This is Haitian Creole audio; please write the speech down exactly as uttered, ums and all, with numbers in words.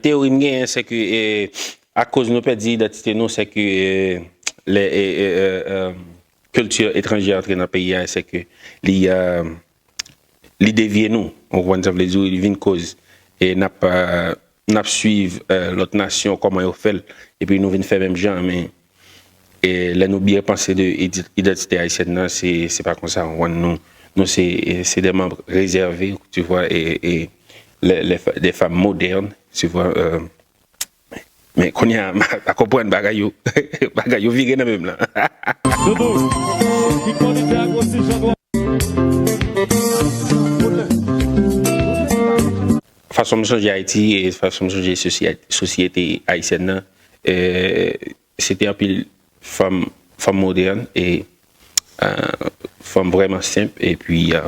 teyori m genyen, se ke, e, akoz nou pèdi idantite nou, se ke, e, lè, e, e, e, e, kilti etranjè antre nan peyi a, se ke li, e, li devye nou. Ou konprann sa m vle di, li vin koz, e n ap, e, n ap swiv, e, lòt nasyon, kòman yo fè l, epi nou vin fè menm jan, men, e, lè nou byen panse de edi- idantite ayisyèn nan, se, se pa konsa, ou konprann, nou, nou se, e, se de manm rezève, tu vois, e, e les, les, des femmes modernes, tu vois, e, men kounye a, m pa konprann bagay yo, bagay yo vire nan menm lan. Doudou, ki kalite ak osi jan dwa. Fason m sonje Ayiti e fason m sonje sosyete, sosyete ayisyèn nan, e, se te anpil fanm, fanm modèn e, e, fanm vrèman senp, epi, e,